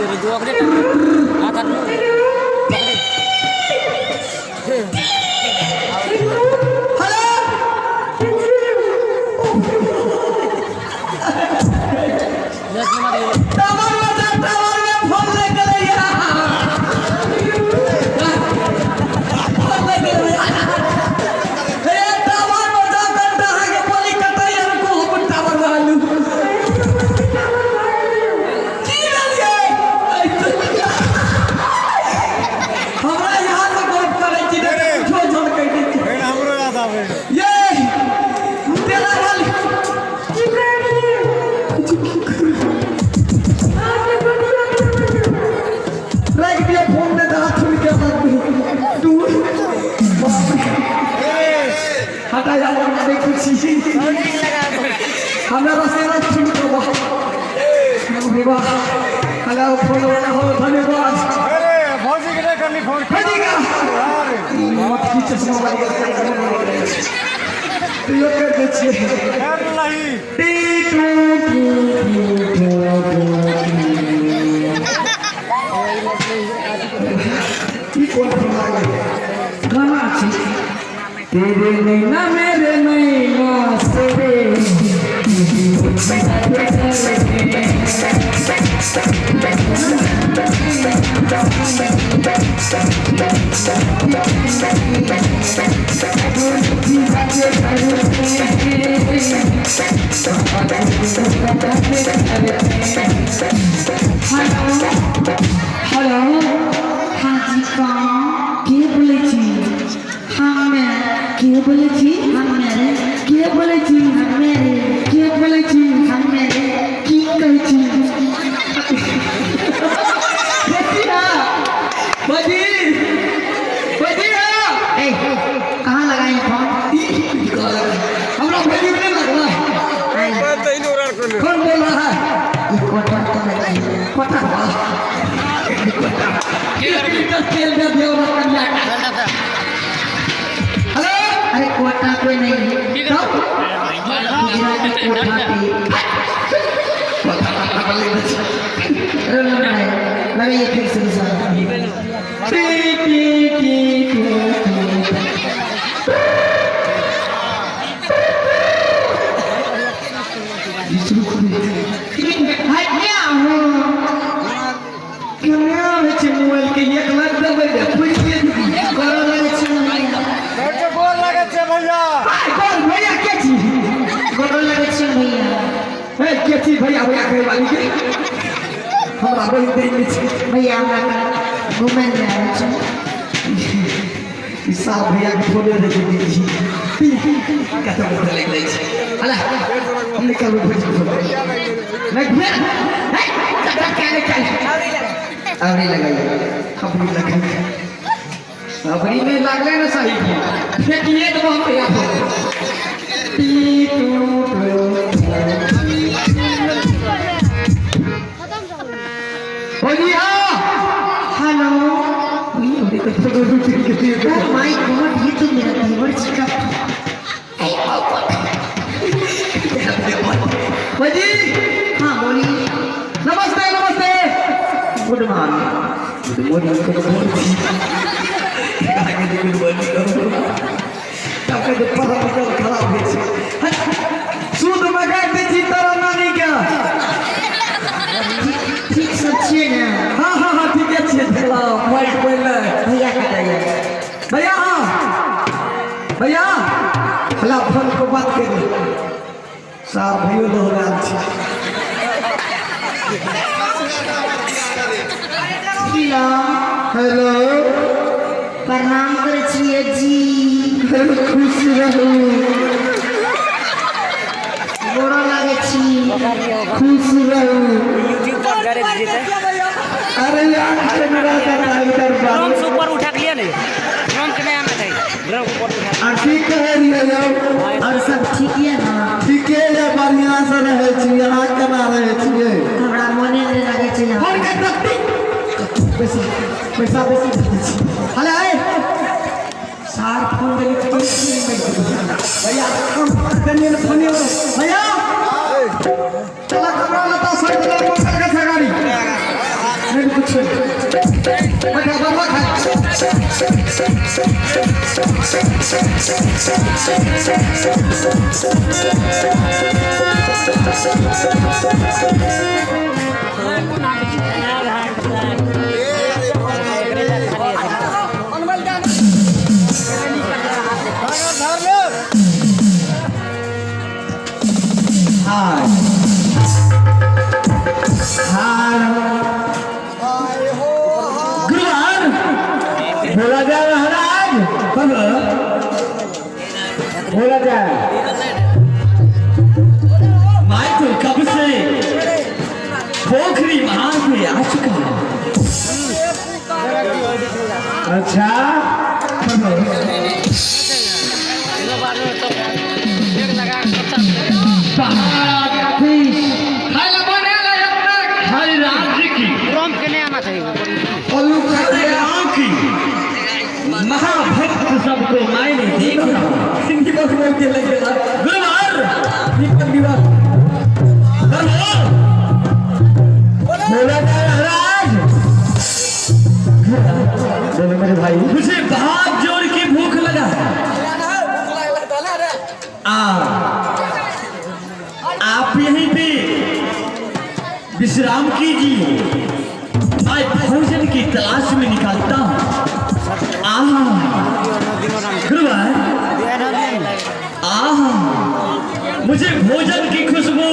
Hello. Tower में जा, tower में फोन ले गेलै फोन ले गेलै। हे टावर में जा कनिटा, अहाँके बोली कटैया। रुकू, हम टावर में आलू की भेलियै? हमरा यहाँ से गप करै छी तऽ कुछो झलकै नहि छै। फेर हमरो याद आबै। ये तेरा वाली राख दिया फोन ने तऽ हाथ के दूर हटा जाओ। हमरा नहीं खुशी, हमरा रसेरा छूट गो। वाह, हेलो, फोन वाला हो, धन्यवाद। अरे भौजी के नहीं करनी फोन। खरीदेगा। अरे मत की चश्मा वाली तो यो कर दे छियै। फेर नहीं। T two two two two two. ई कोन फिल्म लागल गाना छै? तेरे नैना मेरे नैना से रे। हेलो। हाँ जी, कौन? के बोलै छी? हमे। के बोलै छी? हमे रे। के बोलै छी? हमे रे। के बोलै छी? हमे रे। की कहै छी? बचिया, बजी, बजिया। ए, कहाँ लगाई फोन? ई कहाँ लगा? हमरा भजी नहीं लगला। कौन बोल रहा है? ये कोटा तो लगाई। पता तेल दे दियो कन्या का। हेलो। अरे, कोटा पे नहीं। तब? गुजराती कोठा पे। पता अरे लगाइए फिर से दूसरा। T T T T T. भैया हो। केना होइ छै मोबाइल के 1 लाख देबै ने पुछि। गोर लगै छी भैया। फेर के गोर लागै छै भैया। कौन भैया? के छी? गोर लगै छी भैया। ए, के छी भैया भैया कहै वाली के? हमरा बहिन दे नहि छै। भैया, हमरा घूमे ले आबै छी। ई साहब भैया के फोने दे दी छी। कतऽ बोल लागि जाइ छै। हला हम निकालबै भौजी के फोन। नहीं भैया, हे चाचा, क्या नहीं क्या? अबरी लगाइए। अबरी लगल, अबरी नहीं लागले ना सही। फेंकिए देबो हम भैया phone. T two two. भौजी हाँ। हेलो। अरे तो फोटो के दिए। ओ my God, ये तो मेरा देवर जी का। भौजी। हाँ, बोलिए। नमस्ते नमस्ते। Good morning. Good morning good morning. Good morning. तब के पढ़ल लिखल खराब होइ छै। सूद में गाड़ि दै छी तोरा नानी के। ठीक सब छियै ने? हाँ हाँ हाँ, ठीके छियै। देखला माइक पहिले। भैया कतऽ? भैया, हाँ भैया, हला फोन को बात करी। सार भैयो दोहराल छी। हेलो। हेलो। प्रणाम करै छियै जी। खुश रहू। गोर लागै छी। खुश रहू। यूट्यूब पर डायरेक्ट जेतै। अरे यार, कैमरा का इधर। ड्रोन से ऊपर उठा के लिया नहीं, ड्रोन के नहीं आना चाहिए, ड्रोन के ऊपर उठा। आ की कहै रहियै यौ? और सब ठीक यऽ ने? ठीके ये, बढ़िआँ से रहै छी। अहाँ केना रहै छियै? हमरा मोने नहि लागै छै यहाँ। फोन कर दे। पैसा पैसा बेसी दे दै छी। हले आए सार फोन देली तो भैया, हम देलियै ने फोने। भैया, चला, कपड़ा लत्ता सहित ले मोटर के गाड़ी नहीं। धर ले। हाय हाय गुरुवार बोला जाए महाराज, प्रभु बोला जाए। मैं तो कब से पोखरी महान पे आ चुका हूँ। अच्छा। प्रभु हर राज्य की के नहीं आना चाहिए। हर गांव की महाभक्त सबको मैंने देखा। गुरुवार बोला जाए महाराज। बोलो मेरे भाई। मुझे बहुत जोर की भूख लगा है। आ, आप यहीं पे विश्राम कीजिए, मैं भोजन की तलाश में निकलता हूँ। आह गुरुवार, आह मुझे भोजन की खुशबू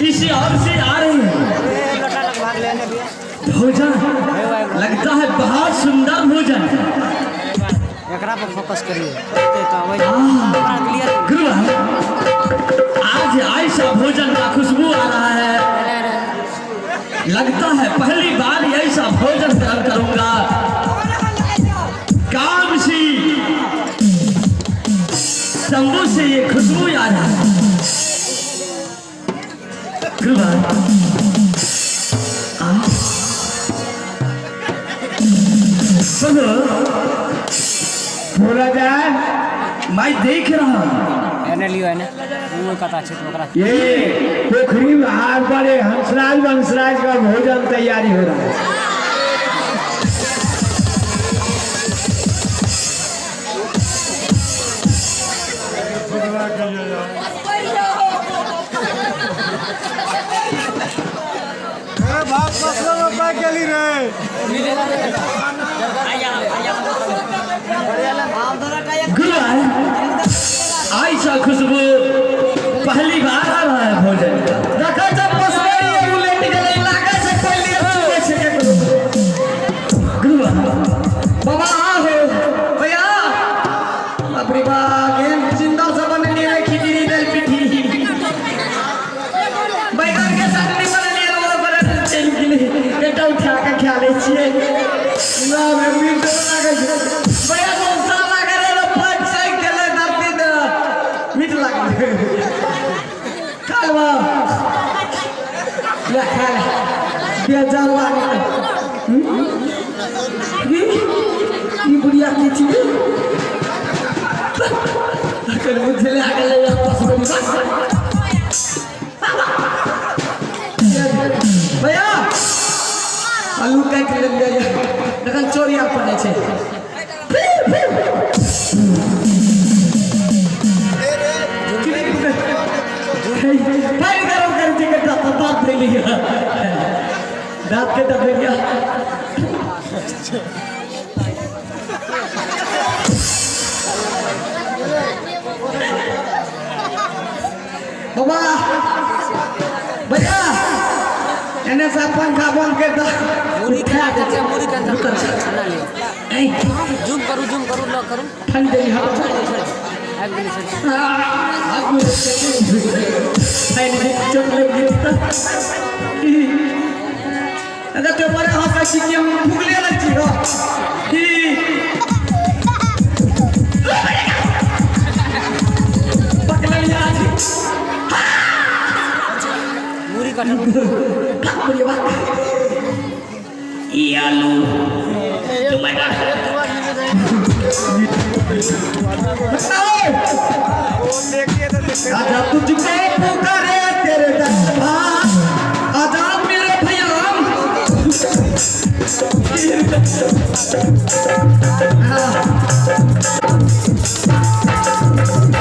इसी ओर से आ रही है। भोजन लगता है बहुत सुंदर भोजन है। एकरा पर फोकस करिए तो हमरा क्लियर। गुरुवार आज ऐसा भोजन का खुशबू आ रहा है, लगता है पहली बार ऐसा भोजन ग्रहण करूंगा। काम सी तंबू से ये खुशबू आ रहा है। गुरुवार आ प्रभु, बोला जाए। मैं देख रहा हूँ एने लियो, एने ओ कता छै त ओकरा। ये पोखरी महार पर ये हंसराज वंशराज का भोजन तैयारी हो रहा है। भात मसला रोपा केली रे। गुरुवार ऐसा खुशबू पहली बार आ रहा है भोजन का। देखै छै पसगरी उलटि गेलै, लागै छै पहिले छुबै छै केकरो। गुरुवार बाबा आ हो भैया, बाप रे बाप, केहन सुन्दर से बनेलियै रे खिचड़ी दालि पिट्ठी। बैगन के चटनी बनेलियै रे, ओहो बड़ा चलि गेलै। एकटा उठा के खा लै छियै। ना रे, मीठ लागै छै। भैया मौसा लागै रे, पाँच साइक देलै धरती दे। मीठ लागै। खा लेबौ। ले खा ले। बेजान लागै। ई बुढ़िया की चीज अकर बुझले आगले आपस में। भैया आलू काटि लेलियै, जखन चोरिया पड़ै छै। पानि गरम करै छै कनिटा तऽ दाँत धैलियै, दाँत के धैलियै। बाबा भैया एने से पंखा बंद कर दो। मुरी के मुरी के खाना लियो। जूम करू, जूम करू, लॉक करू। ठंड देली हवा। छोड़ दे, छोड़ दे। आबि गेलै, छोड़ दे। अगर तो बड़े हंसै छी कि हम भुगले रहै छी हो। ई पकड़लियै आज। मुरी कटल। बाप रे बाप। ये आलू आजा तुझको पुकारे तेरे दरबार, आजा मेरे भैया। हाँ।